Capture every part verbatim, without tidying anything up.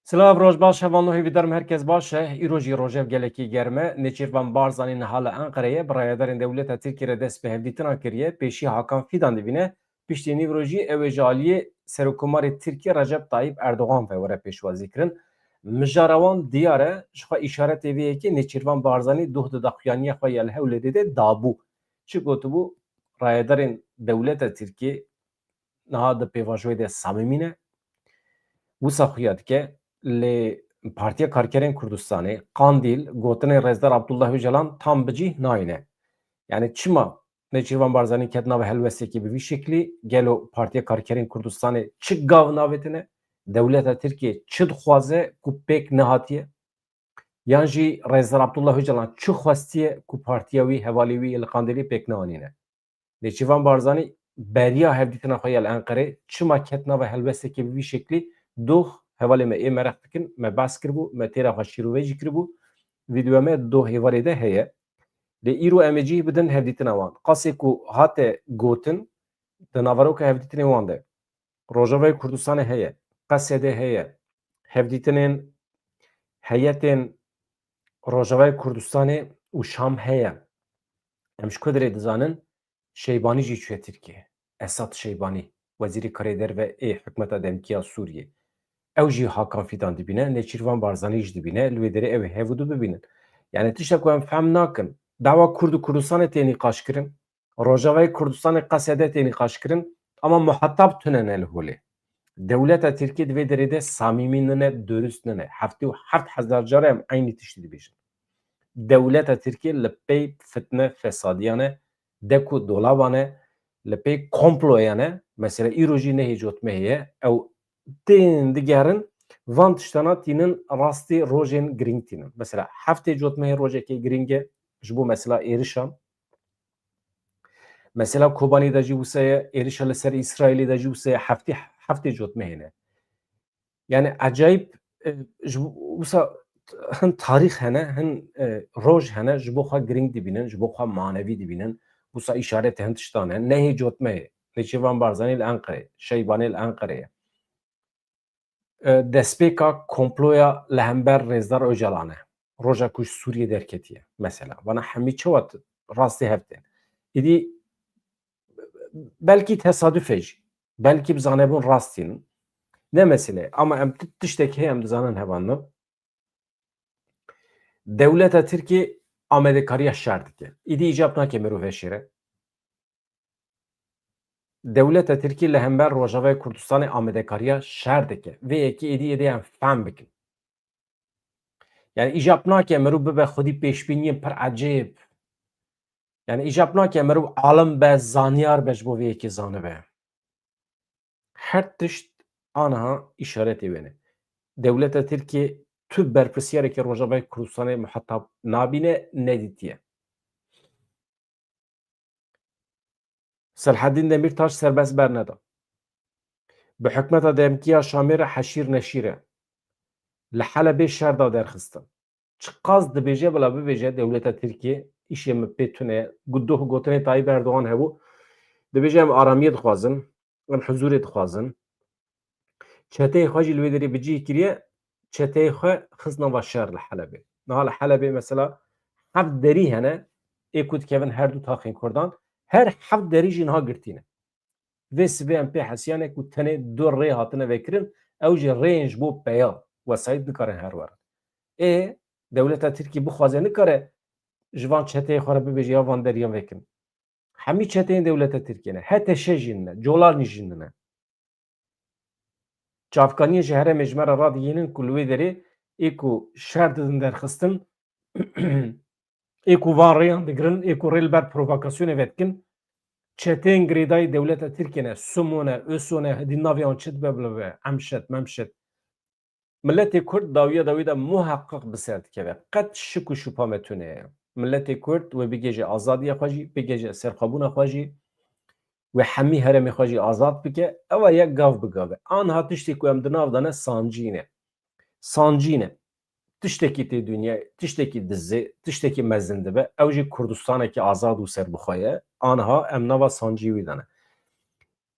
Silav, roj baş, hevalno hêvîdarim herkes baş e. Îro jî rojev gelekî germ e. Nêçîrvan Barzanî niha li Enqereyê bi rayedarên dewleta Tirkiyê re dest bi hevdîtina kiriye. Pêşî Hakan Fîdan dibîne. Piştî nîv rojî ew ê ji aliyê Serokkomarê Tirkiyê Recep Tayyip Erdogan ve were pêşwazî kirin. Mijara wan diyar e. Ji xwe îşaretê vê yekê Nêçîrvan Barzanî doh dida xuyaniya xwe ya li Hewlêrê de dabû. Çi gotibû? Rayedarên dewleta Tirkiyê niha di pêvajoyê de samîmî ne. Wisa xuya dike. Lê Partiya Karkerên Kurdistanê, Qandîl, gotinên Rêzdar Abdullah Ocalan tam bi cih nayîne. Yani çima Nêçîrvan Barzanî ket nava helwestekê bi vî şeklî? Gelo Partiya Karkerên Kurdistanê çi gav navêtine? Dewleta Tirkiyê çi dixwaze ku pêk nehatiye? Yan jî Rêzdar Abdullah Ocalan çi xwestiye ku partiya wî, hevalê wî yê li Qandîlî pêk neanîne? Nêçîrvan Barzanî beriya hevdîtina xwe ya li Enqerê çima ket nava helwestekê bi vî şeklî? Doh, hevalê me ê mereq dikin, me behs kiribû, me têra xwe şîrovê jî kiribû. Vîdeoya me doh êvarê de heye. Lê îro em ê cih bidin hevdîtina wan. Qasê ku hate gotin, di naveroka hevdîtinê wan de Rojavayê Kurdistanê heye, Qesede heye, hevdîtinên heyetên Rojavayê Kurdistanê û Şam heye. Em ji ku derê dizanin? Şeybanî jî çûye Tirkiye. Esad Şeybanî, Wezîrê Karê Derve ê hikûmeta demkî ya Sûriyê. Ew jî Hakan Fîdan dibîne, Nêçîrvan Barzanî jî dibîne, li wê derê ew ê hev û du bibînin. Yani tiştek ku em fehm nakin, dawa Kurd û Kurdistanê tê nîqaşkirin, Rojavayê Kurdistanê Qesede tê nîqaşkirin, ama muhetab tune ne li holê. Dewleta Tirkiyê di vê derê de samîmî nine, durust nine. Heftê û heft hezar care em eynî tiştî dibêjin. Dewleta Tirkiyê li pey fitne fesadiyan e, dek û dolaban e, li pey komployan e. Mesela îro jî nehê cotmehê ye. Ew tên digerin, van tiştana tînin rastî rojên girîng tînin. Mesela heftê cotmehê rojekê girîng e ji bo mesela êrişan. Mesela Kobanî de jî wisa ye, êrişa li ser Îsraîlê de jî wisa ye, heftê, heftê cotmehê ne. Yani ecayîb, e, ji bo, wisa hin tarîx hene, hin, e, roj hene, ji bo xwe girîng dibînin, ji bo xwe manevî dibînin. Wisa îşaretê hin tiştan hene. Nehê cotmehê, Nêçîrvan Barzanî li Enqerê, Şeybanê li Enqerê ye. E, destpêka komploya li hember Rêzdar Ocalan e. Roja ku ji Sûriyê derketiye, mesela. Vana hemî çawa t-, rastî hev tên. Îdî belkî tesaduf e jî. Belkî bi zanebûn rastîn. Ne mesele. Ama em ti-, tiştek heye em dizanin hevanno. Dewleta Tirkiyê amadekariya şer dike. Îdî îcab nake mirov veşêre. Dewleta Tirkî li hember Rojavayê Kurdistanê amadekariya şer dike. Vê yekê êdî êdî em fehm bikin. Yani îcab nake mirov bibe xwedî pêşbîniyên pir ecêb. Yani îcab nake mirov alim be, zanyar be ji bo vê yekê zanibe. Her tişt aniha îşaretê wê ne. Dewleta Tirkiyê tu berpirsiyareke Rojavayê Kurdistanê muhetab nabîne, nedîtiye. Selhedîn Demîrtaş serbest berneda. Bi hikûmeta demkî ya Şamê re heşîr neşîr e. Li Helebê şer da derxistin. Çiqas dibêje bila bibêje dewleta Tirkiyê, îşê min pê tune ye. Gu-, doh gotinê Tayyip Erdogan hebû. Dibêje em aramiyê dixwazin, em huzûrê dixwazin. Çeteyê xwe jî li wê derê bi cih kiriye, çeteyê xwe xist nava şer li Helebê. Niha li Helebê mesela heft derî hene, ê ku dikevin her du taxên Kurdan, her heft derî jî niha girtî ne. Vê sibê em pê hesiyane ku tenê du rê hatine vekirin, ew jî rêyên ji bo peya, wesayît nikarin her werin. Ê, dewleta Tirkî bixwaze nikare ji van çeteyê xwe re bibêje ya van deriyan vekin. Hemî çeteyên dewleta Tirkiyê ne. H T Ş jî ne, Colanî jî ne. Çavkaniyên ji herêmê ji me re radigihînin ku li wê derê ê ku şer didin derxistin, ê ku van rêyan digirin, ê ku rê li ber provokasyonê vedikin, çeteyên girêdayî dewleta Tirkiyê ne, Sumo ne, Oso ne, hidî navê wan çi dibe bila be, Emşet, Memşet. Miletê Kurd dawiya dawî de muheqqiq bi ser dikeve. Qet şik û şupa me tune ye. Miletê Kurd wê bigêje azadiya xwe jî, bigêje serxwebûna xwe jî, wê hemî herêmê xwe jî azad bike. Ew e yek gav bi gav e. Anha tiştê ku em di nav de ne sancî ne. Sancî ne. Tiştekî tê dinyayê, tiştekî dizê, tiştekî mezin dibe. Ew jî Kurdistanekî azad û serbixwe ye. Anha em nava sancî wî de ne.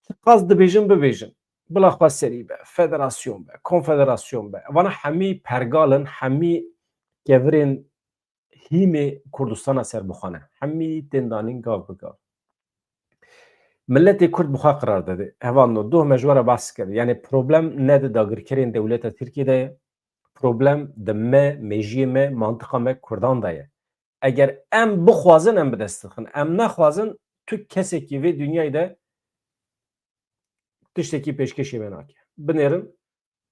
Çiqas dibêjin bibêjin. Bila xwe serî be, federasyon be, konfederasyon be. Vana hemî pergal in, hemî kevirên hîmê Kurdistana serbixwe ne. Hemî tên danîn gav bi gav. Miletê Kurd bi xwe qirar dide. Hevalno, doh me ji we re behs kir. Yani problem ne di dagirkerên dewleta Tirkiyê de ye. Problem di me, mêjiyê me, mantiqa me Kurdan de ye. Eger em bixwazin, em bi dest dixin. Em nexwazin, tu kesekî vê dinyayê de tiştekî pêşkêşê me nake. Binêrin,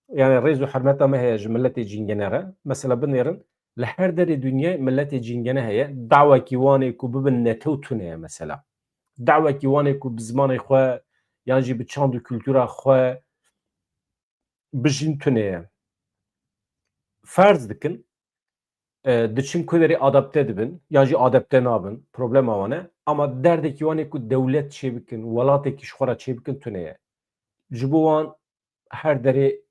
yani rêz û hurmeta me heye ji miletê cîngene re. Mesela binêrin, li her derê dinyayê miletê cîngene heye. Dawekî wan ê ku bibin netew tune ye mesela. Dawekî wan ê ku bi zimanê xwe yan jî bi çand û kultura xwe bijîn tune ye. Ferz dikin, e, diçin ku derê adapte dibin, yan jî adapte nabin, problema wan e. Ama derdekî wan ê ku dewlet çêbikin, welatekî ji xwe re çêbikin tune ye. Ji bo wan her derê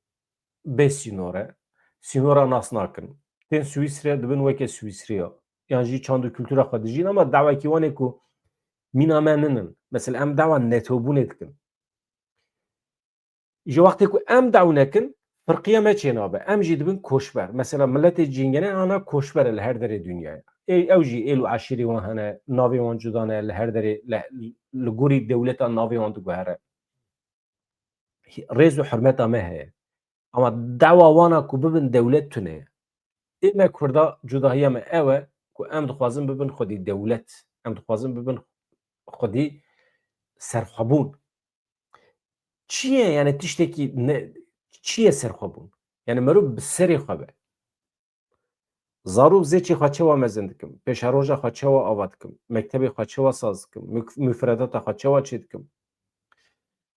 bê sînor e. Sînora nas nakin. Tên Swîsre dibin weke Swîsriya. Yan jî çand û kultura xwe dijîn, ama dawekî wan ê ku mîna me ninin. Mesela em dawa netewbûnê dikin. Ji wextê ku em daw nekin, firqiya me çênabe. Em jî dibin koçber. Mesela miletê cîngene ana koçber e li her derê dinyayê. Ê, ew jî êl û eşîrê wan hene, navê wan cuda ne, li her derê, li, li gorî dewleta navê wan diguhere. Rêz û hurmeta me heye. Ama dawa wana ku bibin dewlet tune ye. Ê me Kurda cudahiya me ew e ku em dixwazin bibin xwedî dewlet. Em dixwazin bibin xwedî serxwebûn. Çi ye, yani tiştekî ne, çi ye serxwebûn? Yani merû bi serê xwe be. Zarok zêçê xwe çawa mezin dikim? Pêşeroja xwe çawa ava dikim? Mektebê xwe çawa saz dikim? Muf-, mufredata xwe çawa çê dikim?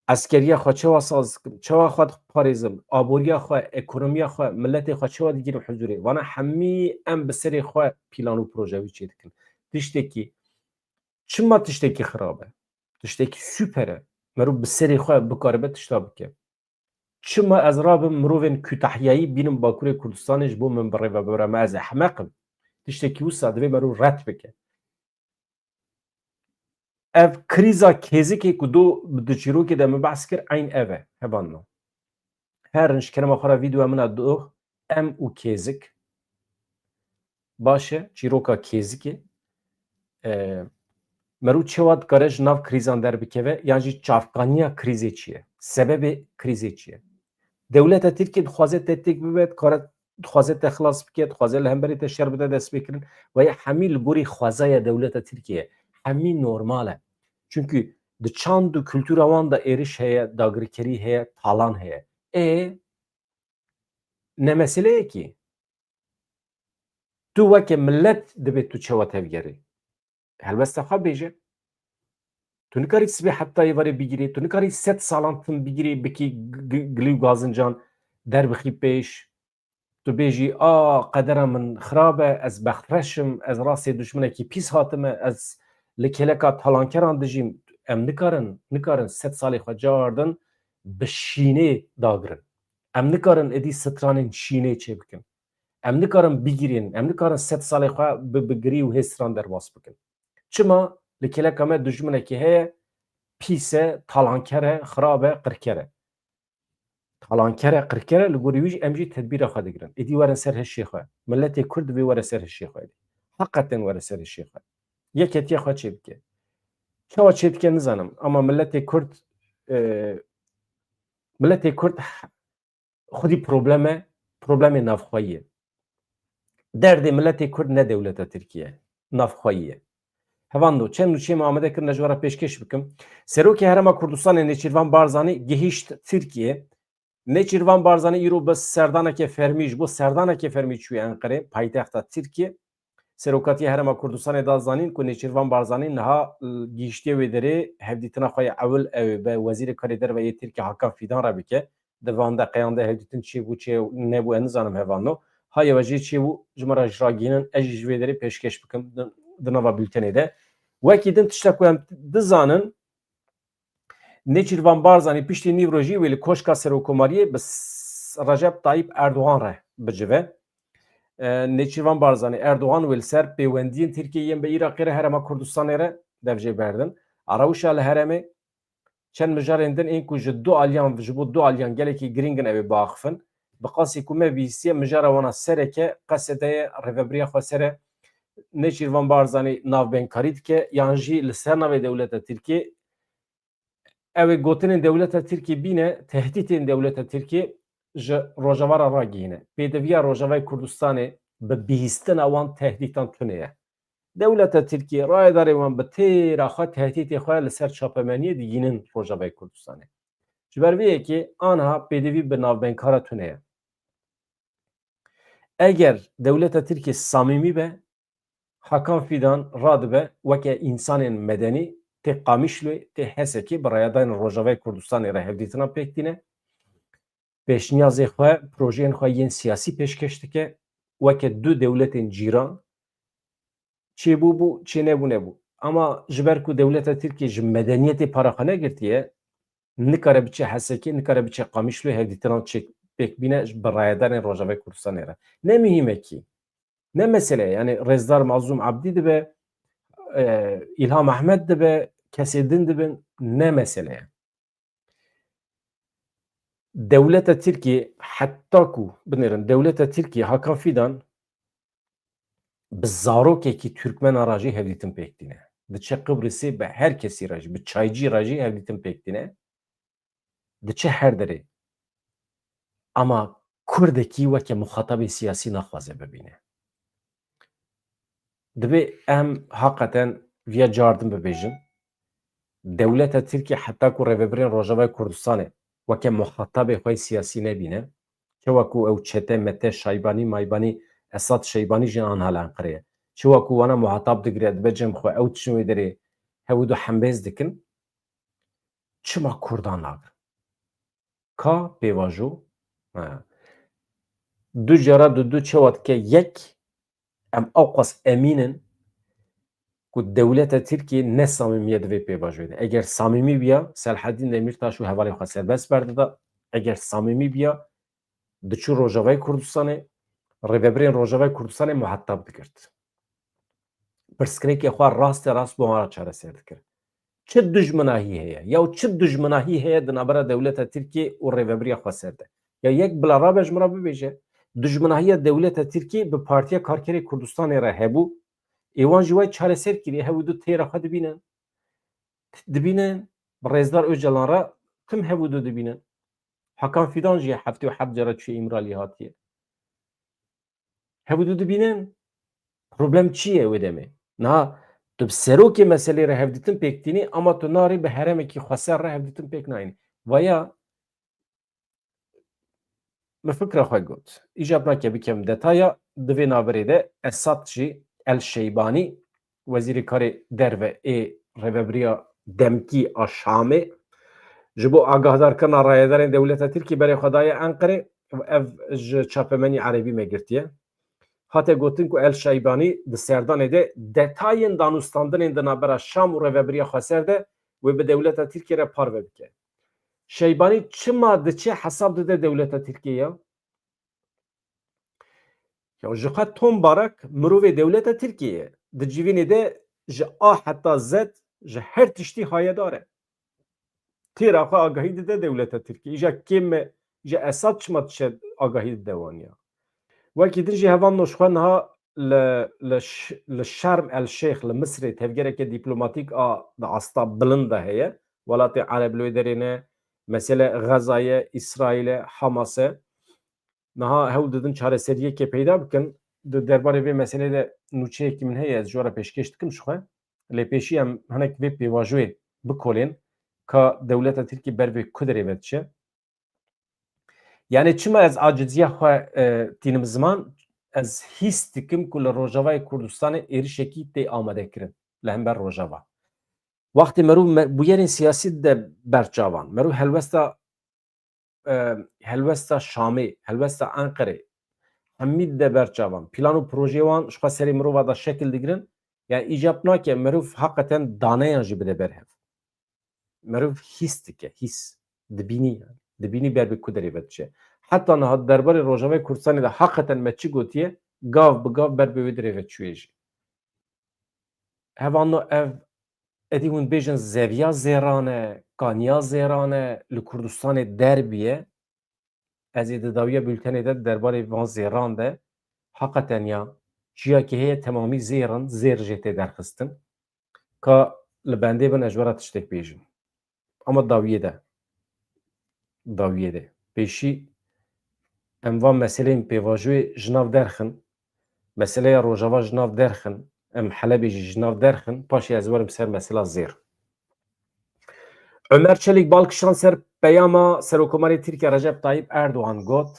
Eskeriya xwe çawa saz dikim? Çawa xwe diparêzim? Aboriya xwe, ekonomiya xwe, miletê xwe çawa digîrim huzurê? Vana hemî em bi serê xwe plan û proje wî çê dikin. Tiştekî, çima tiştekî xirab e? Tiştekî super e. Merû bi serê xwe bikaribe tişta bike. Çima ez rabim mirovên kutahiyayî bînim Bakurê Kurdistanê ji bo min bi rê ve bibire? Me ez ehmeq im? Tiştekî wisa divê merû red bike. Ev krîza kêzikê ku do di çîrokê de min behs kir, eyn ev e, hevalno. Herin ji kerema xwe re vîdeoya min a doh, em û kêzik. Baş e, çîroka kêzikê. E, merû çawa dikare ji nav krîzan derbikeve, yan jî çavkaniya krîzê çi ye? Sebebê krîzê çi ye? Dewleta Tirkiyê dixwaze te têk bibe, dikare, dixwaze te xilas bike, dixwaze li hemberî te şer bide destpêkirin. Ve ya hemî li gorî xwezaya dewleta Tirkiyê ye. Hemî normal e. Çunkî di çand û kultura wan de êriş heye, dagirkerî heye, talan heye. Ê, ne meseleyekî. Tu weke milet dibê tu çawa tevgerî? Helbesta xwe bêje. Tu nikarî sibê heta êvarê bigirî, tu nikarî sed salan tim bigirî, bikî g-, g-, gilî û gazincan derbixî pêş. Tu bêjî, a, qedera min xirab e, ez bextreş im, ez rastê duşminekî pîs hatime, ez li kêleka talankeran dijîm. Em nikarin, nikarin sed salê xwe cardin bi şînê dagirin. Em nikarin êdî stranên şînê çêbikin. Em nikarin bigirîn, em nikarin sed salê xwe bi, bi girî û hêstran derbas bikin. Çima? Li kêleka me dijminekî heye, pîs e, talanker e, xirab e, qirker e. Talanker e, qirker e, li gorî wî jî em jî tedbîra xwe digirin. Êdî werin ser hişê xwe. Miletê Kurd divê were ser hişê xwe êdî. Heqeten were ser hişê xwe. Yeketiya xwe çêbike. Çawa çêdike nizanim, ama miletê Kurd, e, miletê Kurd xwedî problem e, problemê navxweyî ye. Derdê miletê Kurd ne dewleta Tirkiye, navxweyî ye. Hevando, çend nûçeyê me amade kirine ji we re pêşkêş bikim. Serokê Herêma Kurdistanê Nêçîrvan Barzanî gihîşt Tirkiye. Nêçîrvan Barzanî îro bi serdaneke fermî, ji bo serdaneke fermî çûye Enqerê, paytexta Tirkiye. Serokatiya Herêma Kurdistanê da zanîn ku Nêçîrvan Barzanî niha, e, gihîştiye wê derê, hevdîtina xwe ya ewil ew ê bi Wezîrê Karê Derve yê Tirkiye Hakan Fîdan re bike. Di van deqeyan de hevdîtin çêbû, çê nebû, ez nizanim hevalno. Ha yewe jê çêbû, ji me re ji ragihînin, ez jî ji vê derê pêşkêş bikim di, di nava bültenê de. Wekî din tişta ku em dizanin, Nêçîrvan Barzanî piştî nîvrojî wê li Koşka Serokkomariyê bi s-, Recep Tayyip Erdogan re bicive. E, Nêçîrvan Barzanî, Erdogan wê li ser pêwendiyên Tirkiyê yên bi Iraqê re, Herêma Kurdistanê re dev jê berdin. A rewşa li herêmê Çend mijarên din ên ku ji du aliyan, ji bo du aliyan gelekî girîng in ew ê biaxifin. Bi qasî ku me bihîstiye, mijara wana sereke Qesede ye, rêvebiriya Xweser e, Nêçîrvan Barzanî navbênkarî dike, yan jî li ser navê dewleta Tirkiyê, ew ê gotinên dewleta Tirkiyê bîne, tehdîtên dewleta Tirkiyê ji Rojava re ragihîne. Pêdiviya Rojavayê Kurdistanê bi bihîstina wan tehdîtan tune ye. Dewleta Tirkiyê, rayedarê wan bi têra xwe, tehdîtê xwe li ser çapemeniyê digihînin Rojavayê Kurdistanê. Ji ber vê yekê aniha pêdivî bi navbênkara tune ye. Eger dewleta Tirkiyê samîmî be, Hakan Fidan radibe weke însanên medenî tê Qamişloyê, tê Hesekê bi rayedarên Rojavayê Kurdistanê re hevdîtina pêk tîne. Pêşniyazê xwe, projeyên xwe yên siyasî pêşkêş dike, weke du dewletên cîran çêbûbû, çênebû nebû. Ama ji ber ku dewleta Tirkiyê ji medeniyetê para xwe negirtiye, nikare biçe Hesekê, nikare biçe Qamişloyê hevdîtinan çêk pêk bîne ji bi rayedarên Rojavayê Kurdistanê re. Ne muhîmekî, ne mesele ye. Yani Rêzdar Mazlûm Abdî dibe, e, Îlham Ehmed dibe, kesê din dibin, ne mesele ye. Dewleta Tirkiyê heta ku, binêrin, dewleta Tirkiyê Hakan Fidan bi zarokekî Türkmena re jî hevdîtin pêk tîne. Diçe Qibrisê bi her kesî re jî, bi çaycî re jî hevdîtin pêk tîne. Diçe her derê. Ama Kurdekî weke muxatabê siyasî naxwaze bibîne. Divê em haqeten viya cardin bibêjin. Dewleta Tirkiyê heta ku rêvebirên Rojavayê Kurdistanê weke muhatabê xwe yê siyasî nebîne, çewa ku ew çete, mete, Şaybanî, Maybanî, Esad Şeybanî jî anha li Enqerê ye. Çewa ku wana muhatab digire, dibe cem xwe, ew diçin wê derê, hew û du hembêz dikin, çima Kurdan nagirin? Ka pêvajo? Ha. Du cara du du çewa dike yek, em ewqas emîn in ku dewleta Tirkiyê ne samîmiyet vê pêvajoyê de. Eger samîmî biya, Selhedîn Demîrtaş û hevalên xwe serbest berdida. Eger samîmî biya, diçû Rojavayê Kurdistanê, rêvebirên Rojavayê Kurdistanê muhetab digirt. Pirsgirêkê xwe raste rast bi wan re çareser dikir. Çi dijminahî heye? Ya çi dijminahî heye di navbera dewleta Tirkiyê û rêvebiriya Xweser de? Ya yek bila rabe ji min re bibêje, dijminahiya dewleta Tirkiyê bi Partiya Karkerê Kurdistanê re hebû, ê wan jî wayî çareser kiriye, hew û du têra xwe dibînin. Dibînin, bi Rêzdar Ocalan re tim hev û du dibînin. Hakan Fidan jî heftê û heft cara çûye Îmraliyê hatiye. Hev û du dibînin. Problem çi ye wê demê? Niha tu bi serokê meselê re hevdîtin pêk tînî, ama tu narî bi herêmekî xweser re hevdîtin pêk nayînî. Vaya min fikra xwe got. Îcab nake bikem detaya, di vê navberê de Esad jî, El Şeybanî, wezîrê karê derve ê rêvebiriya demkî a Şamê, ji bo agahdarkirina rayedarên dewleta Tirkiyê berê xwe daye Enqerê û ev ji çapemenî erebî me girtiye. Hate gotin ku El Şeybanî di serdanê de detayên danûstandinên di navbera Şam û rêvebiriya Xweser de wê bi dewleta Tirkiyê re parve bike. Şeybanî çima diçe hesab dide dewleta Tirkiyê ya? Ya ji xwe Tom Barak mirovê dewleta Tirkiyê ye. Di civînê de ji A heta Z ji her tiştî hayedar e. Têra xwe agahî dide dewleta Tirkiyê. Îja kêm me, ji Esad çima diçe agahî dide wan ya? Wekî din jî hevalno ji xwe niha li, li, ş- li Şerm El Şêx, li Misirê tevgereke dîplomatîk a di asta bilind de heye. Welatê Ereb li wê derê ne. Mesele Xeza ye, Îsraîl e, Hamas e. Niha hewl didin çareseriyekê peyda bikin. Di derbarê vê meselê de nûçeyekî min heye, ez ji we re pêşkêş dikim ji xwe. Lê pêşî em hinek vê pêvajoyê bikolên ka dewleta Tirkî ber vê ku derê ve diçe. Yani çima ez aciziya xwe, e, tînim ziman, ez hîs dikim ku li Rojavayê Kurdistanê êrişekî tê amadekirin li hember Rojava. Wextê merûv me-, bûyerên siyasî de berçavan, merûv helwesta, e, helwesta Şamê, helwesta Enqerê, hemî de berçavan, plan û projeyê wan ji xwe serê mirova de şekil digirin, yani îcab nake merûv heqeten daneyan jî bide ber hev. Merûv hîs dike, hîs. Dibînî yani. Dibînî ber bi ku derê ve diçe. Heta niha di derbarê Rojavayê Kurdistanê de heqeten me çi gotiye, gav bi gav ber bi wê derê ve çûye jî. Hevalno ev, êdî hûn bêjin zeviya zêran e, qaniya zêran e, li Kurdistanê derbiye. Ez ê di dawiya bültenê de derbarê van zêran de heqeten ya çiyakî heye temamî zêr in, zêr jê tê derxistin. Ka li bendê bin ez ji we re tiştek bêjim. Ama dawiyê de. Dawiyê de. Pêşî em van meseleyên pêvajoyê ji nav derxin. Meseleya Rojava ji nav derxin. Em Helebê jî ji nav derxin. Paşê ez werim ser mesela zêr. Ömer Çelik bal kişand ser peyama Serokkomarê Tirkiye Recep Tayyip Erdoğan got,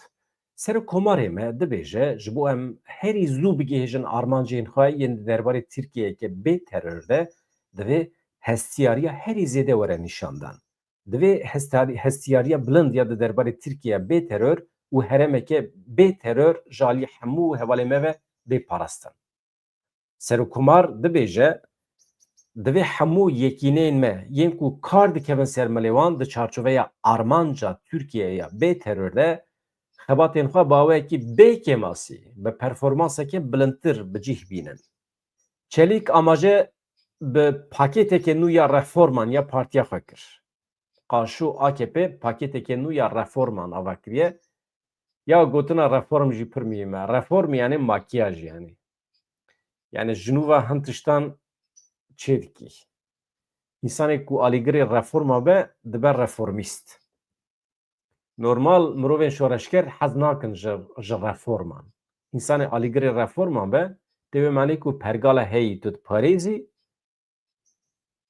Serokkomarê me dibêje, ji bo em herî zû bigihêjin armancên xwe yên di derbarê Tirkiyeyeke bê teror de, divê hestiyariya herî zêde were nîşandan. Divê hestari-, hestiyariya bilind ya di derbarê Tirkiye bê teror û herêmeke bê teror ji alî hemû hevalên me ve bê parastin. Serokkomar dibêje, divê hemû yekîneyên me yên ku kar dikevin ser milê wan di çarçoveya armanca Tirkiyeyê ya bê teror de xebatên xwe bi awayekî bê kêmasî, bi performanseke bilindtir bi cih bînin. Çelîk amaje bi pakêteke nû ya reforman ya partiya xwe kir. Qaşû A K P pakêteke nû ya reforman ava kiriye. Ya gotina reform jî pir muhîm e. Reform yani makyaj yani. Yani ji nû ve hin tiştan çêdikî. Însanê ku alîgirê reforma be, dibe reformîst. Normal mirovên şoreşger hez nakin ji, ji reforman. Însanê alîgirê reforman be, tê wê manê ku pergala heyî tu diparêzî,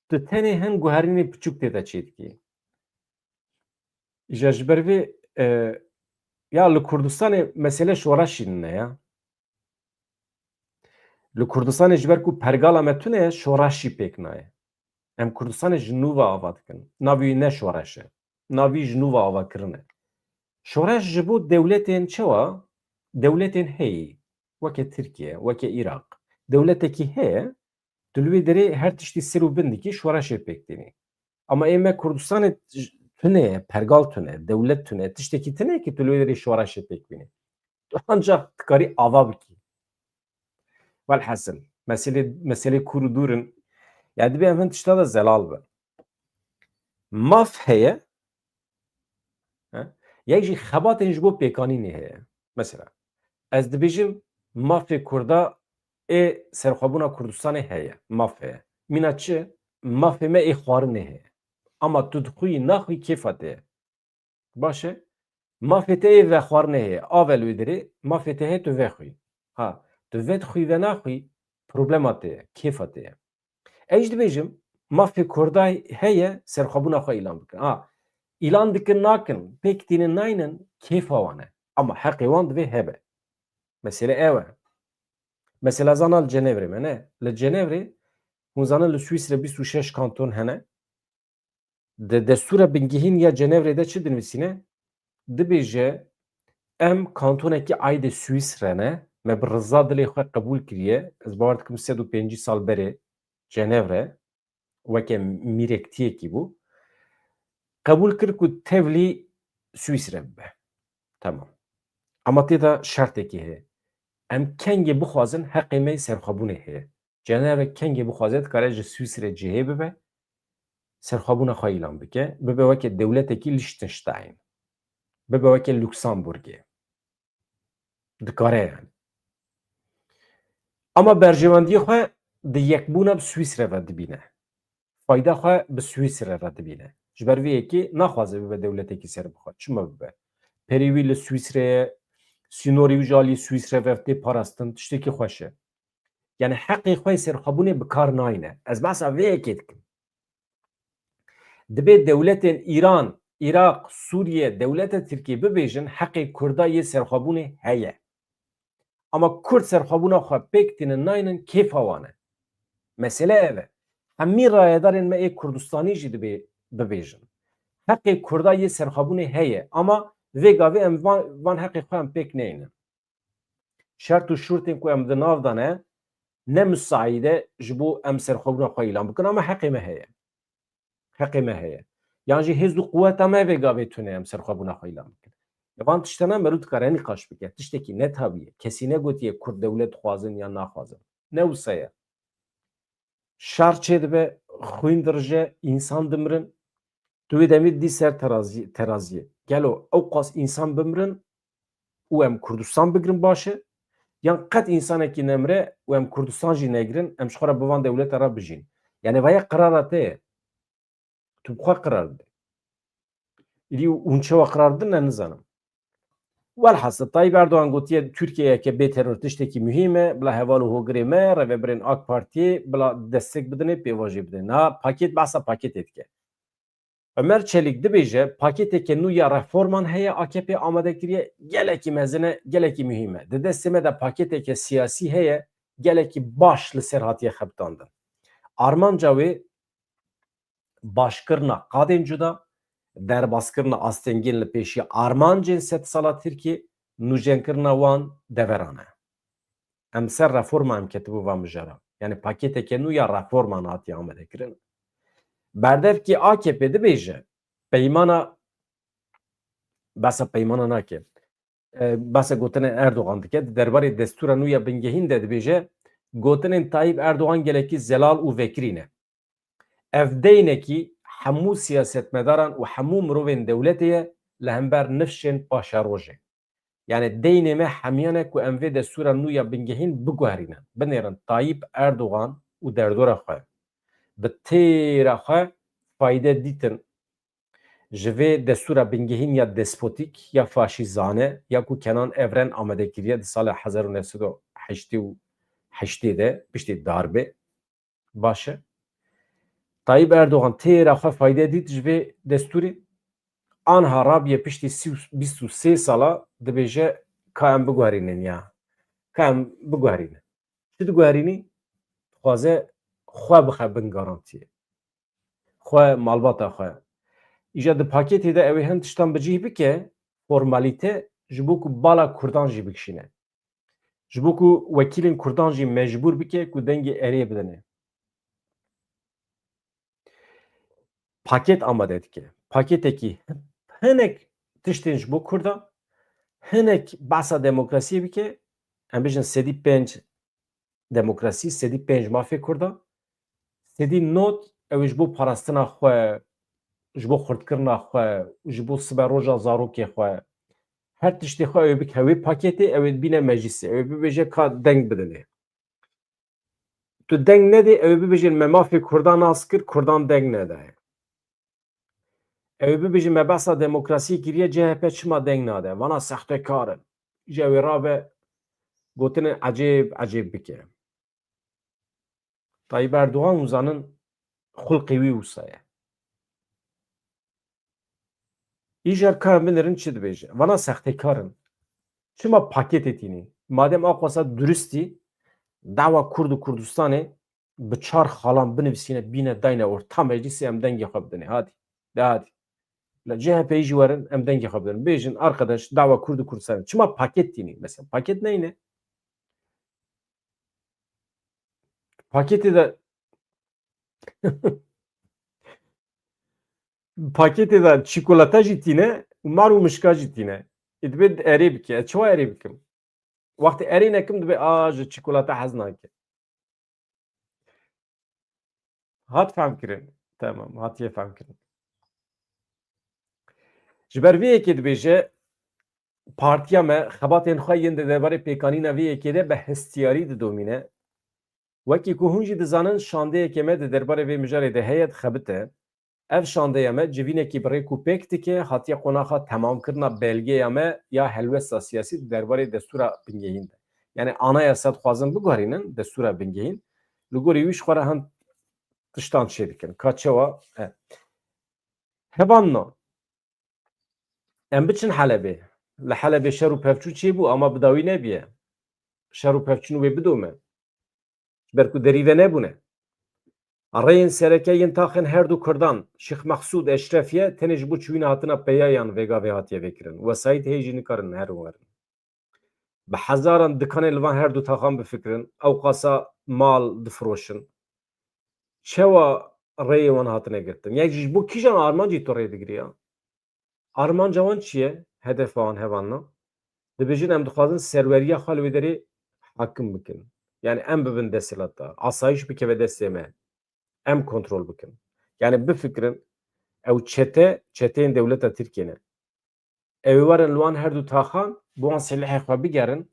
tu tenê hin guherînê piçûk tê de çêdikî. Îja ji ber vê, e, ya li Kurdistanê mesele şoreşî nine ya. Li Kurdistanê ji ber ku pergala me tune ye, şoreşî pêk nayê. Em Kurdistanê ji nû ve ava dikin. Navî wî ne şoreş e. Navî ji nû ve ava kirine. Şoreş ji bo dewletên çawa? Dewletên heyî. Weke Tirkiye, weke Îraq. Dewletekî heye, tu li wê derê her tiştî ser û bin dikî, şoreşê pêk tînî. Ama ê me Kurdistanê j-, tune ye, pergal tune, dewlet tune, tiştekî tune ki tu li wê derê şoreşê pêk bînî. Tu ancak dikarî ava bikî. Welhasil, meselê, meselê kûr û dûr in. Ya dibê em hin tişta de zelal bin. Maf heye, he? Yek jî xebatên ji bo pêkanînê heye. Mesela, ez dibêjim mafê Kurda ê serxwebûna Kurdistanê heye. Maf heye. Mîna çi? Mafê me ê xwarinê heye. Ama tu dixwî naxwî kêfa te ye. Baş e. Mafê te ê vexwarinê heye. A ve li wê derê mafê te heye tu vexwî. Ha, tu vedixwî venaxwî problema te ye, kêfa te ye. Ez jî dibêjim, mafê Kurda heye serxwebûna xwe îlan bikin. Ha, îlan dikin nakin, pêk tînin naynin, kêfa wan e. Ama heqê wan divê hebe. Mesele ew e. Mesela zana li Cenevrê me ne. Li Cenevrê, hûn zanin li Swîsre bîst û şeş kanton hene. Di destûra bingehîn ya Cenevrê de çi dinivîsîne? Dibêje, em kantonekî aîdê Swîsre ne, me bi riza dilê xwe qebûl kiriye. Ez bawer dikim sed û pêncî sal berê Cenevre weke mîrektiyekî bû. Qebûl kir ku tevlî Swîsre bibe. Tamam. Ama tê de şertekî heye. Em kengê bixwazin heqê me yê serxwebûnê heye. Cenevre kengê bixwaze dikare ji Swîsrê cihê bibe, serxwebûna xwe îlan bike, bibe weke dewletekî Liechtenstein, bibe weke Luksemburgê. Dikare yani. Ama berjewendiyê xwe di yekbûna bi Swîsre ve dibîne. Fayda xwe bi Swîsre re dibîne. Ji ber vê yekê naxwaze bibe dewletekî serbixwe. Çima bibe? Perê wî li Swîsre ye, sînorê wî ji alî Swîsre ve tê parastin, tiştekî xweş e. Yani heqê xwe yê serxwebûnê bi kar nayne. Ez behsa vê yekê dikim. Dibê dewletên Îran, Îraq, Sûriye, dewleta Tirkiyê bibêjin heqê Kurda yê serxwebûnê heye. Ama Kurd serxwebûna xwe pêk tînin naynin kêfa wan e. Mesele ev e. Hemî rayedarên me ê Kurdistanî jî dibê bibêjin. Heqê Kurda yê serxwebûnê heye ama vê gavê em van, van heqê xwe em pêk neynin. Şert û şurtên ku em di nav de ne, ne misaîd e ji bo em serxwebûna xwe îlan bikin, ama heqê me heye. Heqê me heye. Yan jî hêz û quweta me vê gavê tune em serxwebûna xwe îlan bikin. Ya van tiştana meriv dikare nîqaş bike. Tiştekî netabî ye. Kesî negotiye Kurd dewlet dixwazin yan naxwazin. Ne wisa ye. Şer çêdibe, xwîn dirije, însan dimirin. Tu wê demê dî ser terazî-, teraziyê. Gelo ew qas însan bimirin û em Kurdistan bigirin baş e? Yan qet însanekî nemire û em Kurdistan jî negirin, em ji xwe re bi van dewlete re bijîn? Yani vaya qirara te ye. Tu bi xwe qirar bide. Îdî hûn çawa qirar bidin, ne nizanim. Welhasil, Tayyip Erdogan gotiye, Tirkiyeyeke bê teror tiştekî muhîm e, bila heval û hogirê me, rêvebirên AK Partiyê, bila destek bidinê, pêvajoyê bidin. Niha pakêt behsa pakêtê dike. Ömer Çelik dibêje, pakêteke nû ya reforman heye, A K P amade kiriye, gelekî mezin e, gelekî muhîm e. Di destê me de pakêteke siyasî heye, gelekî baş li ser hatiye xebitandin. Armanca wê başkirina qadên cuda, derbaskirina astengên li pêşiya armancên sedsala Tirkiyê, nûjenkirina wan deveran e. Em ser reforma em ketibû van mijara. Yani pakêteke nû ya reforman hatiye amadekirin. Berdevkî A K P dibêje, peymana, behsa peymana nake. E, behsa gotinên Erdogan dike, di derbarê destûra nû ya bingehîn de dibêje, gotinên Tayyip Erdogan gelekî zelal û vekirî ne. Ev deynekî hemû siyasetmedaran û hemû mirovên dewletê ye li hember nifşên paşerojê. Yani deynê me hemiyan e ku em vê destûra nû ya bingehîn biguherînin, binêrin Tayyip Erdogan û derdora xwe. Bi têra xwe fayde dîtin ji vê destûra bingehîn ya despotîk, ya faşîzane, ya ku Kenan Evren amade kiriye di sala hezar û neh sed û heştê û heştê de, piştî darbe. Baş e. Tayyip Erdogan têra xwe fayde dît ji vê destûrê. Anha rabiye piştî sî û, bîst û sê sala dibêje, ka em biguherînin ya. Ka em biguherînin. Çi diguherînî? Dixwaze xwe bixe bin garantiyê. Xwe, malbata xwe. Îja di pakêtê de ew ê hin tiştan bi cih bike, formalîte, ji bo ku bala Kurdan jî bikişîne. Ji bo ku wekîlên Kurdan jî mecbûr bike ku dengê erê bidine. Paket amade dike. Paketekî hinek tiştên ji bo Kurda, hinek behsa demokrasiyê bike, em bijin sedî pênc demokrasî, sedî pênc mafê Kurda, sedî nod ew ê ji bo parastina xwe, ji bo xurtkirina xwe, ji bo sibe roja zarokê xwe, her tiştê xwe ew ê bike wê paketê, ew ê bîne meclîsê, ew ê bibêje ka deng bidinê. Tu deng nedê, ew ê bibêjin me mafê Kurdan nas kir, Kurdan deng nedaye. Ew ê bibêjin me behsa demokrasiyê kiriye, C H P çima deng nade? Vana sextekar in. Ji ew ê rabe gotinên ecêb ecêb bike. Tayyip Erdogan hûn zanin xulqê wî wisa ye. Îcar ka em binêrin çi dibêje? Vana sextekar in. Çima paketê tînî? Madem a qasa duristî, dawa Kurd û Kurdistanê bi çar xalan binivîsîne, bîne dayne orta meclîsê, em dengê xwe bidinê. Hadi. De hadi. La C H P'yî jî werin, em dengê xwe bidin. Bêjin, arkadaş, dawa Kurd û Kurdistanê. Çima paket tînî? Mesela paket neyne? Paketê de paketê de çîkolata jî tîne û mar û mişka jî tîne. Ê dibê erê bike. Ez çawa erê bikim? Wextê erê nekim dibê a ji çîkolata hez nake. Hat fehmkirin. Tamam, hatiye fehmkirin. Ji ber vê yekê dibêje, partiya me xebatên xwe yên di derbarê pêkanîna vê yekê de bi hestiyarî didomîne. Wekî ku hûn jî dizanin, şandeyeke me di derbarê vê mijarê de heye, dixebite. Ev şandeya me civînekî bi rêk û pêk dike, hatiye qonaxa temamkirina belgeya me ya helwesta siyasî di derbarê destûra bingehîn de. Yani anayasa dixwazin biguherînin, destûra bingehîn. Li gorî wî ji xwe re hin tiştan çêdikin. Ka çawa? E. Hevanno. Em biçin Helebê. Li Helebê şer û pevçûn çêbû, ama bi dawî nebiye. Şer û pevçûn wê bidome. Ji ber ku derî venebûne. Rêyên sereke yên taxên her du Kurdan, Şêx Mexsûd, Eşrefiye, tenê ji bo çûyîna hatina peyayan vêga vê hatiye vêkirin. Wesayît heye jî nikarin herin werin. Bi hezaran dikanê li van her du taxan bifikirin, ew qasa mal difiroşin. Çawa rêyê wan hatine girtin? Yani ji bo kîjan armancî tu rê digirî ya? Armanca wan çi ye? Hedefa wan hevanna? Dibêjin, em dixwazin serweriya xwe li wê derê hakim bikin. Yani em bibin desthilatdar. Asayîş bikeve destê me. Em kontrol bikin. Yani bifikirin, Ew çete, çeteyên dewleta Tirkiyê ne. Ew ê werin li wan her du taxan, bi wan silehê xwe bigerin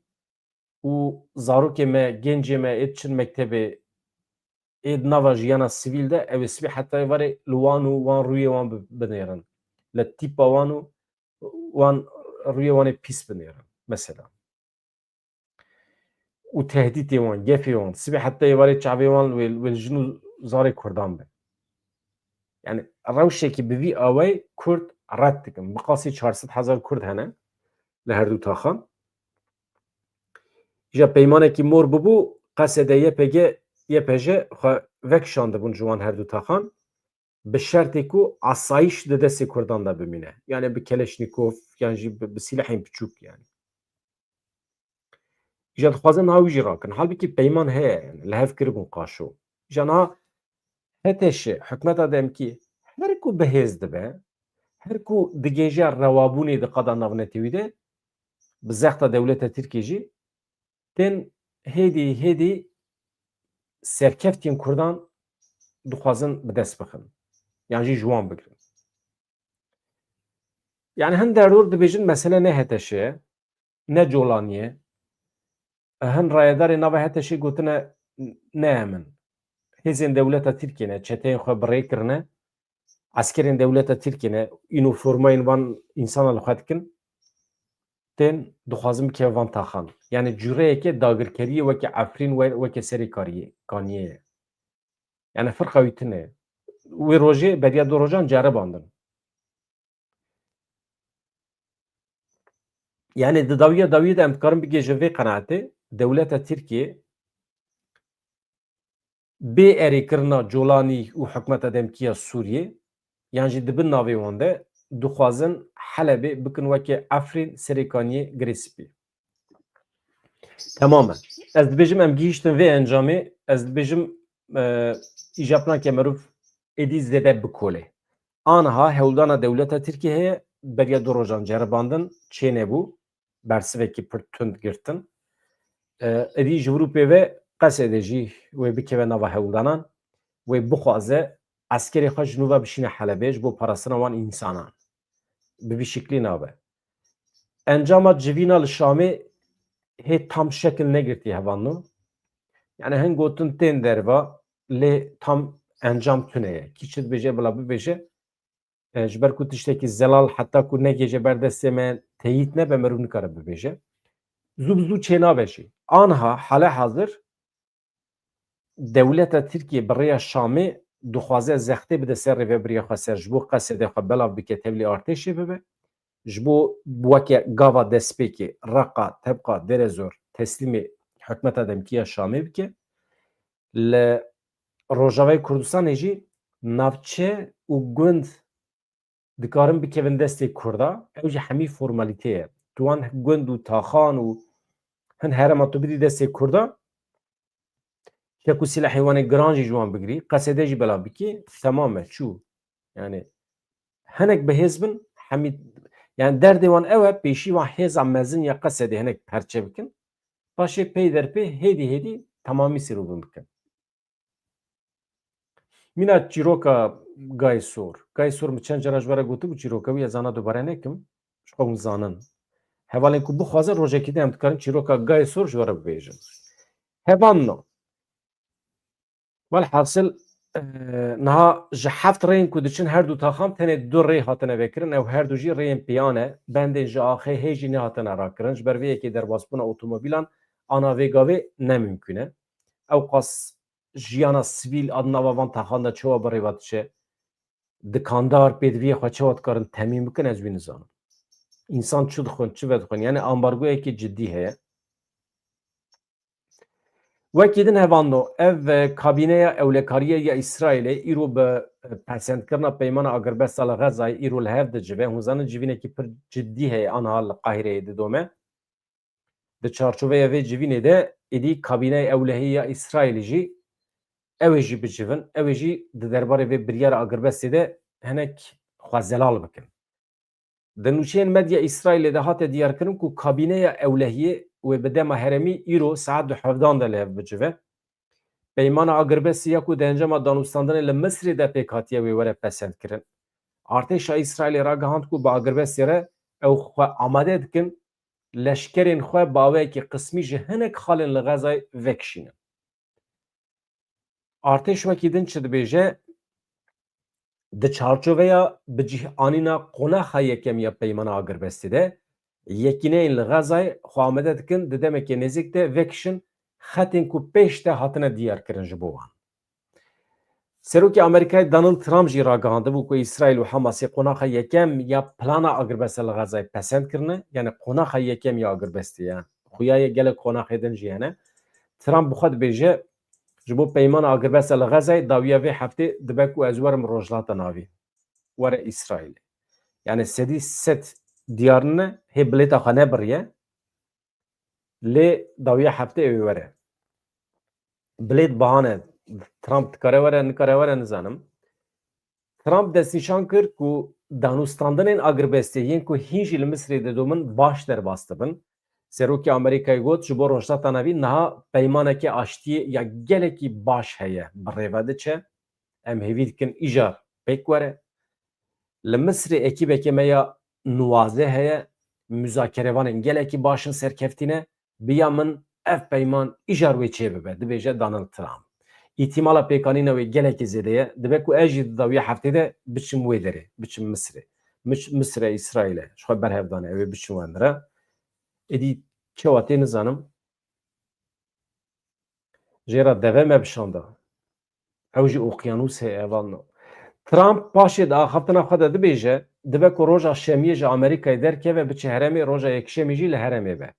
û zarokê me, gencê me ê diçin mektebê, ê di nava jiyana sivîl de, ew ê sibê heta êvarê li wan û wan rûyê wan bi-, binêrin. Li tîpa wan û wan rûyê wan ê pîs binêrin. Mesela. Û tehdîtê wan, gefê wan, sibê heta êvarê çavê wan wê, wê li jin û zarê Kurdan be. Yani rewşekî bi vî awayî Kurd red dikin. Bi qasî çar sed hezar Kurd hene li her du taxan. Îja peymanekî mor bibû, Qesede Y P G, Y P J xwe vekişandibûn ji wan her du taxan. Bi şertê ku asayîş di destê Kurdan de bimîne. Yani bi keleşnîkov, yan jî bi, bi sîlehên biçûk yani. Îja dixwazin niha wî jî rakin. Halbikî peyman heye yani. Li hev kiribûn qaşo. Îja niha H T Ş, hikûmeta demkî, her ku bi hêz dibe, her ku digêje rewabûnê di qada navnetewî de, bi zexta dewleta Tirkiyê jî, tên hêdî hêdî serkeftiyên Kurdan dixwazin bi dest bixin. Yan jî ji wan bigirin. Yani hin derdor dibêjin mesele ne H T Ş ye, ne Colanî ye. Hin rayedarê nava H T Şê gotine ne em in. Hêzên dewleta Tirkiyê ne, çeteyên xwe bi rê kirine, eskerên dewleta Tirkiyê ne, uniformayên van însana li xwe dikin, tên dixwazin bikeve van taxan. Yani cûreyeke dagirkeriyê weke Efrîn, we-, weke Serêkaniyê ye. Yani firqa wî tune ye. Wê rojê beriya du rojan ceribandin. Yani di dawiya dawiyê de em dikarin bigihêjin vê qenaetê, dewleta Tirkiyê bê erêkirina Colanî û hikûmeta demkî ya Sûriyê, yan jî di bin navê wan de dixwazin Helebê bikin weke Efrîn, Serêkaniyê, Girê Spî. Temam e. Ez dibêjim em gihîştin vê encamê, ez dibêjim, e, îja planke merûv êdî zêde bikole. Aniha hewldana dewleta Tirkiyê heye, beriya du rojan ceribandin çênebû, bersivekî pir tund girtin. E, êdî ji vir û pê ve Qesede jî wê bikeve nava hewldanan, wê bixwaze eskerê xwe ji nû ve bişîne Helebê ji bo parastina wan însanan. Bi vî şiklî nabe. Encama civîna li Şamê hê tam şekil negirtî hevalno. Yani hin gotin tên derva lê tam encam tune ye. Kî çi dibêje bila bibêje. E, ji ber ku tiştekî zelal heta ku negêje ber destê me teyît nebe, merûv nikare bibêje. Zû bi zû çênabe jî. Anha hale hazir dewleta Tirkiyê bi rêya Şamê dixwaze zextê bide ser rêvebiriya xweser ji bo Qesedê xwe belav bike, tevlî artêşê bibe. Ji bo weke gava destpêkê Reqa, Tebqa, Derezor teslîmê hikûmeta demkî ya Şamê bike. Li Rojavayê Kurdistanê jî navçe û gund dikarin bikevin destê Kurda, ew jî hemî formalîte ye. Tu wan gund û taxan û hin herema tu bidî destê Kurda, çek û silahê wan ê giran jî ji wan bigirî, Qesede jî belav bikî, temam e, çû. Yani hinek bi hêz bin, hemî, yani derdê wan ew e, pêşî wan hêza mezin ya Qesedê hinek perçe bikin, paşê pey der pê hêdî hêdî temamî sêrûbin bikin. Mîna çîroka Gayê Sor. Gayê Sor min çend cara ji we re gotibû çîroka wî, ez ana dubare nekim. Ji xwe hûn zanin. Hevalên ku bixwazin rojekî din em dikarin çîroka Gayê Sor ji we re bibêjin. Hevalno. Welhasil, e, niha ji heft rêyên ku diçin her du taxan tenê du rê hatine vekirin. Ew her du jî rêyên piyan e. Bendên ji axê hê jî nehatine rakirin. Ji ber vê yekê derbasbûna otomobîlan ana vê gavê ne mimkûn e. Ewqas jiyana sivîl a di nava van taxan de çawa bi rê ve diçe? Dikandar pêdiviyê xwe çawa dikarin temîn bikin, ez wî nizanim. Însan çi dixwin, çi vedixwin? Yani ambargoyekî cidî heye. Wekî din hevalno, ev, e, kabîneya ewlekariyê ya Îsraîlê îro bi, e, pesendkirina peymana agirbesta li Xezayê îro li hev dicive. Hûn zanin civînekî pir cidî heye, anha li Qahireyê didome. Di çarçoveya vê civînê de êdî kabîneyê ewlehiyê ya Îsraîlê jî ew ê jî bicivin, ew ê jî di derbarê vê biryara agirbestê de hinek xwe zelal bikin. Di nûçeyên medya Îsraîlê de hate diyarkirin ku kabîneya ewlehiyê wê bi dema herêmî îro saet du hevdan de li hev bicive. Peymana agirbestê ya ku di encama danûstandinê li Misrê de pêk hatiye wê were pesendkirin. Artêşa Îsraîlê ragihand ku bi agirbestê re ew xwe amade dikin leşkerên xwe bi awayekî qismî ji hinek xalên li Xezayê vekişînin. Artêş wekî din çi dibêje? Di çarçoveya bi cih anîna qonaxa yekem ya peymana agirbestê de, yekîneyên li Xezayê xwe amade dikin di demeke nêzîk de vekişin xetên ku pêş de hatine diyarkirin ji bo wan. Serokê Amerîkayê Donald Trump jî ragihandibû ku Îsraîl û Hamasê qonaxa yekem ya plana agirbestê li Xezayê pesend kirine, yani qonaxa yekem ya agirbestê ye. Xuya ye gelek qonaxê din jî hene. Trump bi xwe dibêje, ji bo peymana agirbestê li Xezayê dawiya vê heftê dibe ku ez werim Rojhilata Navî. Were Îsraîlê. Yani sedî sed diyar nîne, hê bilêta xwe nebiriye. Lê dawiya heftê ew ê were. Bilêt bahane, Trump dikare were, nikare were, nizanim. Trump destnîşan kir ku danûstandinên agirbestê yên ku hîn jî li Misrê didomin baş derbas dibin. Serokê Amerîkayê got, ji bo Rojhilata Navî niha peymaneke aştiyê ya gelekî baş heye, bi rê ve diçe. Em hêvî dikin îcar pêk were. Li Misrê ekîbeke me ya nuwazdeh heye, muzakerevanên gelekî baş in serkeftî ne. Bi ya min ev peyman îcar wê çêbibe, dibêje Donald Trump. Îtîmala pêkanîna wê gelekî zêde ye. Dibe ku ez jî di dawiya heftê de biçim wê derê, biçim Misrê. Mis-, Misre, Îsraîlê. Ji xwe berhev dane, ew ê biçim wendire. Êdî çawa tê nizanim. Jê re deve me bişanda. Ew jî oqyanûs heye, hevalno. Trump paşê di axaftina xwe de dibêje, dibe ku roja şemiyê ji Amerîkayê derkeve, biçe herêmê, roja yekşemê jî li herêmê be.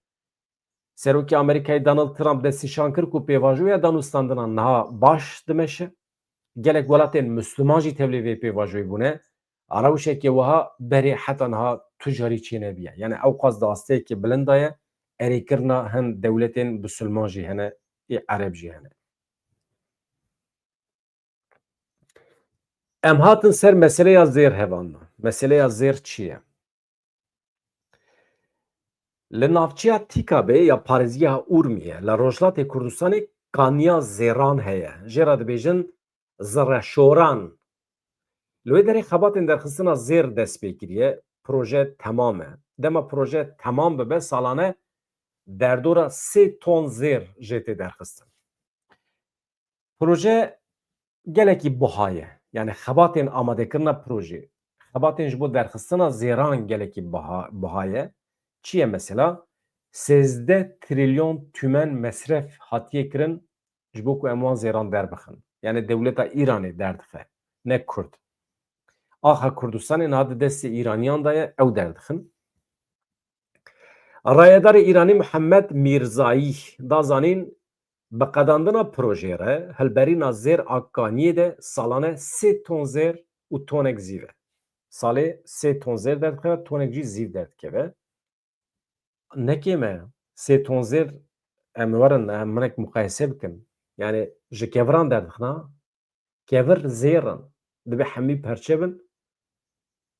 Serokê Amerîkayê Donald Trump destnîşan kir ku pêvajoya danûstandinan niha baş dimeşe. Gelek welatên Misliman jî tevlî vê pêvajoyê bûne. A rewşeke wiha berê heta niha tu carî çênebiye. Yani ewqas di asteyekê bilind de ye, erêkirina hin dewletên bisilman jî hene, ê ereb jî hene. Em hatin ser meseleya zêr, hevalno. Meseleya zêr çi ye? Li navçeya Tîkabê ya parêzgeha Urmiyê, li Rojhilatê Kurdistanê kaniya zêran heye. Jê re dibêjin zireşoran. Li wê derê xebatên derxistina zêr dest pê kiriye. Proje temam e. Dema proje temam bibe, salane derdora sê ton zêr jê tê derxistin. Proje gelekî buha ye. Yani xebatên amadekirina projê, xebatên ji bo derxistina zêran gelekî buha, buha ye. Çi ye mesela? Sêzdeh trilyon tümen mesref hatiye kirin ji bo ku em wan zêran derbixin. Yani dewleta Îranê derdixe, ne Kurd. Axa Kurdistanê niha di destê Îraniyan de ye, ew derdixin. Rayedarê Îranî Mihemed Mîrzayî da zanîn, bi qedandina projeyê re hilberîna zêr a kaniyê de salane sê ton zêr û tonek zîv e. Salê sê ton zêr derdikeve, tonek jî zîv derdikeve. Ne kêm e, sê ton zêr, em werin, em hinek muqayese bikin. Yani ji keviran derdixina, kevir zêr in. Dibê hemî perçe bin,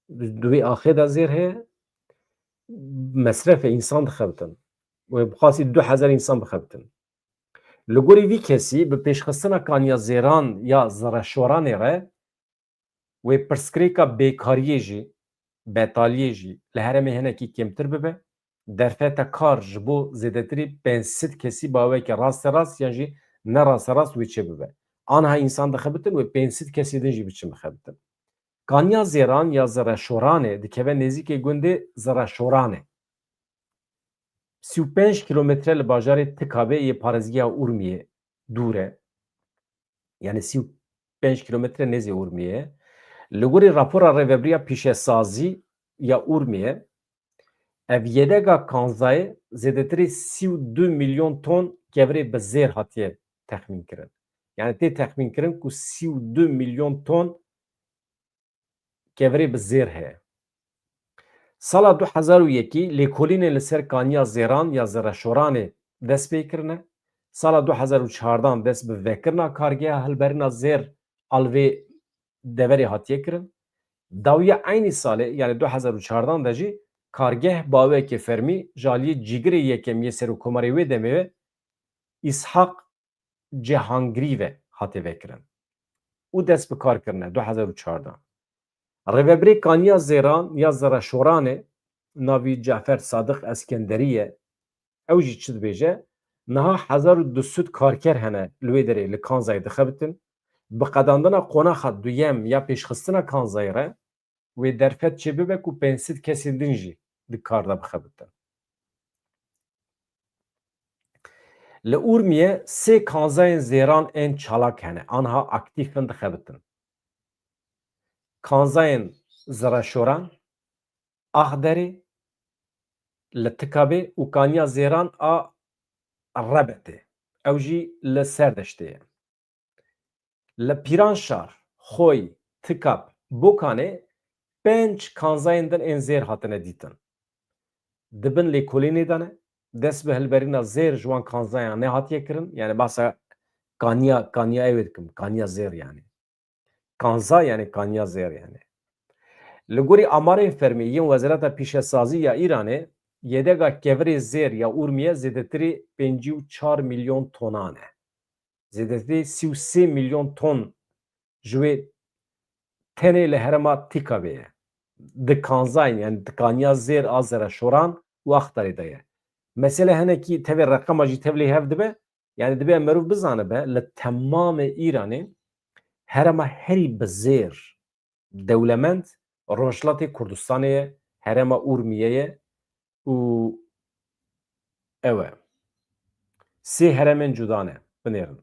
di wê axê de zêr heye, mesref e, însan dixebitin. Wê bixwastî du hezar însan bixebitin. Li gorî vî kesî bi pêşxistina kaniya zêran ya zireşoranê re wê pirsgirêka bêkariyê jî, betaliyê jî li herêmê hinekî kêmtir bibe. Derfeta kar ji bo zêdetirî pênc sed kesî bi aweke rasterast yan jî nerasterast wê çêbibe. Aniha însan dixebitin, wê pênc sed kesî din jî biçin bixebitin. Kaniya Zêran ya Zireşoranê dikeve nêzîkê gundê Zireşoranê. Sî û pênc kîlometre li bajarê Tikabê yê parêzgeha Urmiyê dûr e. Yani sî û pênc kîlometre nêzê Urmiyê ye. Li gorî rapora Rêvebiriya Pîşesazî ya Urmiyê, ev yedega kanzayê zêdetirî sî û du milyon ton kevirê bi zêr hatiye texmîn kirin. Yani tê texmîn kirin ku sî û du milyon ton kevirê bi zêr heye. Sala du hezar û yekî lêkolînê li ser kaniya zêran ya Zireşoranê dest pê kirine. Sala du hezar û çardan dest bi vekirina kargeha hilberîna zêr a li vê deverê hatiye kirin. Dawiya eynî salê, yani du hezar û çardan de jî kargeh bi aweke fermî ji aliyê cîgirê yekem yê serokkomarê wê demê ve Îshak Cihangirî ve hate vekirin û dest bi kar kirine du hezar û çardan. Rêvebirê Kaniya Zêran ya Zereşoranê, navî Cafer Sadiq Eskenderî ye. Ew jî çi dibêje? Niha hezar û du sed karker hene li wê derê li kanzayê dixebitin. Bi qedandina qonaxa duyem ya pêşxistina kanzayê re wê derfet çêbibe ku pênc sed kesên din jî di kar de bixebitin. Li Urmiye sê kanzayên zêran ên çalak hene, anha aktîf in, dixebitin. Kanzayên Zireşoran, Axderê, li Tikabê û Kaniya Zêran a Rebetê. Ew jî li Serdeştê ye. Li Pîranşar, Xoy, Tikab, Bokanê pênc kanzayên din ên zêr hatine dîtin. Di bin lêkolînê de ne. Dest bi hilberîna zêr ji wan kanzayan nehatiye kirin. Yani bahsa kaniya, kaniya ew ê dikim, kaniya zêr yani. Kanza yani kaniya zêr yani. Li gorî amarên fermî yên Wezareta Pîşesazî ya Îranê, yedega kevirê zêr ya Urmiye zêdetirî pêncî û çar milyon tonan e. Zêdetirî sî û sê milyon ton ji wê tenê li herêma Tikabê ye. Di kanzayên, yani di kaniya zêr a Zereşoran û Axtarê de ye. Mesele hinekî tevê reqema jî tev lê hev dibe. Yani dibe meriv bizanibe, li temamê Îranê herêma herî bi zêr dewlemend Rojhilatê Kurdistanê ye, herêma Urmiye ye û ew e. Sê herêmên cuda ne, binêrin.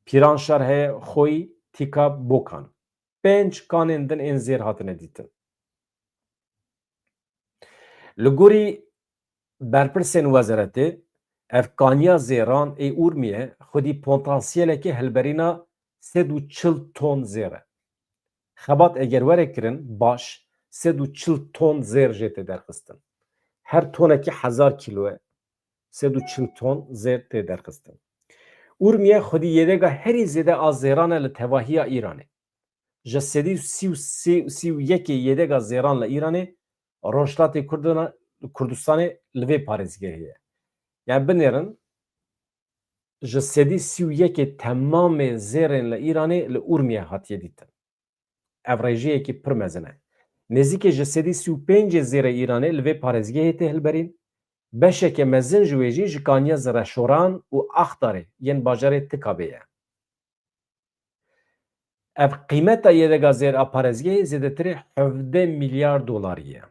Pîranşar heye, Xoyî, Tîka, Bokan. Pênc kanên din ên zêr hatine dîtin. Li gorî berpirsên wezaretê, ev kaniya zêran ê Urmiye xwedî potansiyeleke hilberîna sed û çil ton zêr e. Xebat eger were kirin, baş sed û çil ton zêr jê tê derxistin. Her tonekî hezar kîlo ye. Sed û çil ton zêr tê derxistin. Urmiye xwedî yêdega herî zêde a zêran e li tevahiya Îranê. Ji sedî sî û sê, sî û yekê yêdega zêran li Îranê, Rojhilatê Kurdina-, Kurdistanê li vê parêzgehê ye. Yani binêrin, ji sedî sî û yekê temamê zêrên li Îranê li Urmiye hatiye dîtin. Ev rêjeyekî pir mezin e. Nêzîkê ji sedî sî û pêncê zêrê Îranê li vê parêzgehê tê hilberîn. Beşeke mezin ji wê jî ji kaniya Zireşoran û Axtarê yên bajarê Tikabê ye. Ev qîmeta yêdega zêr a parêzgehê zêdetirê hevdeh milyar dolarî ye.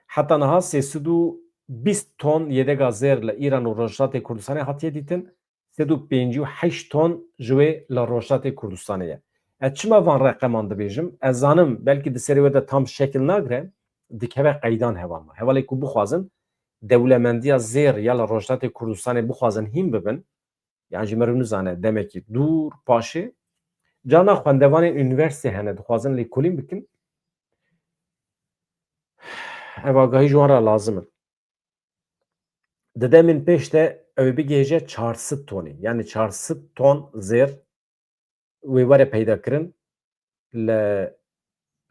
Heta niha sê sed û bîst ton yêdega zêr li Îran û Rojhilatê Kurdistanê hatiye dîtin, sed û pêncî û heşt ton ji wê li Rojhilatê Kurdistanê ye. Ez çima van reqeman dibêjim? Ez zanim belkî di serê we de tam şekil nagire, dikeve qeydan hevalno. Hevalê ku bixwazin dewlemendiya zêr ya li Rojhilatê Kurdistanê bixwazin hîn bibin, yan jî meriv nizane demekî dûr paşê. Carna xwendevanên unîversîtê hene, dixwazin lêkolîn bikin. Ev agahî ji wan re lazim in. Di demên pêş de ew ê bigihêje çar sed tonî, yani çar sed ton zêr wê were peyda kirin li,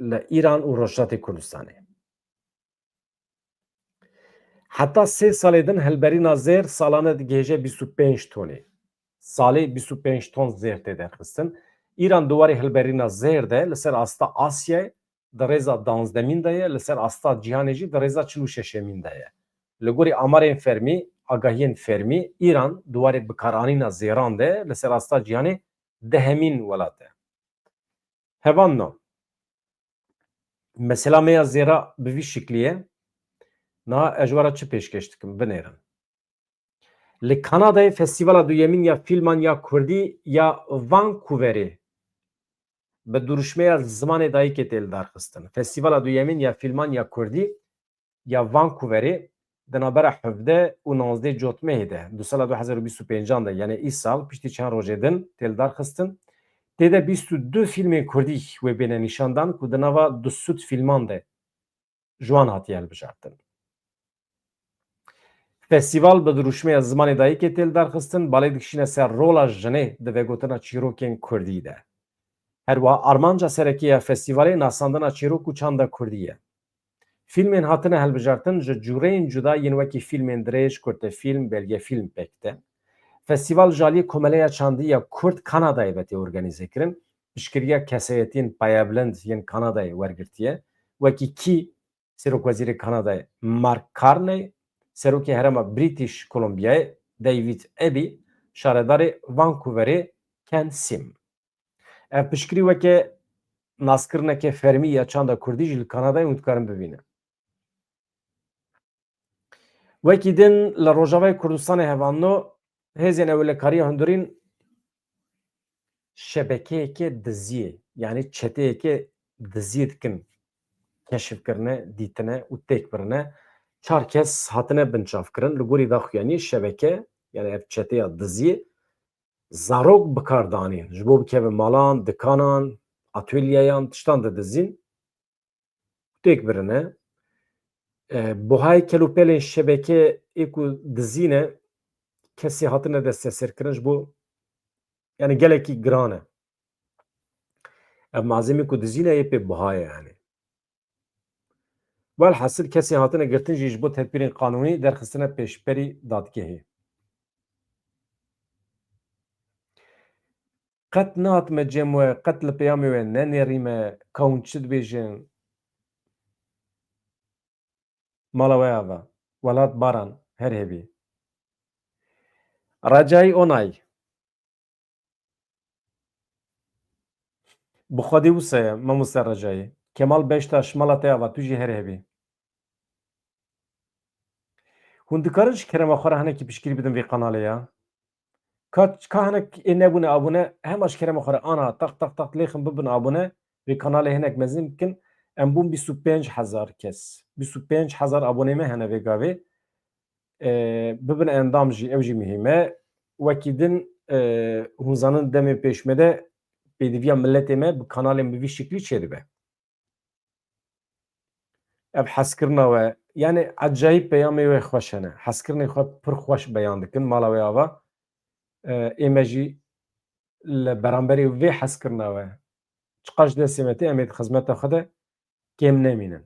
li Îran û Rojhilatê Kurdistanê. Heta sê salê din hilberîna zêr salane digihêje bîst û pênc tonî. Salê bîst û pênc ton zêr tê derxistin. Îran di warê hilberîna zêr de li ser asta Asyayê di rêza danzdemîn de ye, li ser asta cîhanê jî di rêza çil û şeşemîn de ye. Li gorî amarên fermî, agahiyên fermî, Îran di warê bikaranîna zêran de li ser asta cîhanê dehemîn welat e. Hevalno, mesela me ya zêra bi vî şiklî ye. Niha ez ji we re çi pêşkêş dikim? Binêrin. Li Kanadayê Festîvala duyemîn ya Fîlman ya Kurdî ya Vancouverê bi duruşmeya zimanê dayikê tê lidarxistin. Festîvala duyemîn ya Fîlman ya Kurdî ya Vancouverê di navbera hevdeh û nozdeh Cotmehê de, di sala du hezar û bîst û pêncan de, yani îsal, piştî çend rojê din tê lidarxistin. Tê de bîst û du fîlmên Kurdî wê bêne nîşandan ku di nava du sed fîlman de ji wan hatiye hilbijartin. Festîval bi dirûşmeya zimanê dayikê tê lidarxistin, balê dikişîne ser rola jinê di vegotina çîrokên Kurdî de. Her wiha armanca sereke ya festîvalê nasandina çîrok û çanda Kurdî ye. Fîlmên hatine hilbijartin ji cûreyên cuda yên wekî fîlmên dirêj, kurtefîlm, belgefîlm pêk tê. Festîval ji aliyê Komeleya Çandî ya Kurd Kanadayê ve tê organîze kirin. piştgiriya kesayetiyên payebilind yên Kanadayê wergirtiye. Wekî kî? Serokwezîrê Kanadayê Mark Carney, serokê herêma British Columbiayê David Eby, şaredarê Vancouverê Ken Sim. Ev piştgirî weke naskirineke fermî ya çanda kurdî jî li Kanadayê hûn dikarin bibînin. Wekî din li Rojavayê Kurdistanê hevano hêzên ewilekariya hundirîn şebekeyeke diziyê, yanî çeteyeke diziyê dikin keşif kirine, dîtine û têk birine. Çar kes hatine binçavkirin. Li gorî daxuyaniyê şebeke, yanî ev çeteya diziyê zarok bi kar danîn. Ji bo bikeve malan, dikanan, atölyeyan, tiştan didizîn. Têk birine. E, buhayê kelûpelên şebeke ê ku dizîne, kesê hatine desteserkirin ji bo, yani gelekî giran e. Ev malzemê ku dizîne yê pê buha ye yani. Welhasil kesê hatine girtin jî ji bo tedbîrên qanûnî derxistine pêşberî dadgehê. Qet nehatime cem we, qet li peyamê we nenêrîme, ka hûn çi dibêjin. Mala we ava. Welat Baran, her hêvî. Recai Onay. Bi xwedî wisa ye, mamoste Recai. Kemal Beştaş, mala te ava, tu jî her hêvî. Hûn dikarin ji kerema xwe re hinekî piştgirî bidin vê kanalê ya? Ka, ka hinek ê nebûne abone, hema ji kerema xwe re ana, taq, taq, taq, lêxin bibin abone, vê kanalê hinek mezin bikin. Em bûn bîst û pênc hezar kes. Bîst û pênc hezar abonê me hene vê gavê. E, bibin endam jî, ew jî muhîm e. Wekî din, e, hûn zanin demê pêş me de pêdiviya miletê me bi kanalên bi vî şiklî çêdibe. Ev hezkirina we, yani ecayîb peyamê wê xweş hene. Hezkirinê xwe pir xweş beyan dikin, mala wê ava. E, ê me jî li beramberî vê hezkirina we çiqas ji destê me tê, em ê di xizmeta xwe de kêm nemînin.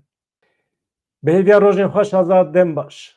Bi hêviya rojên xweş, azad, dem baş.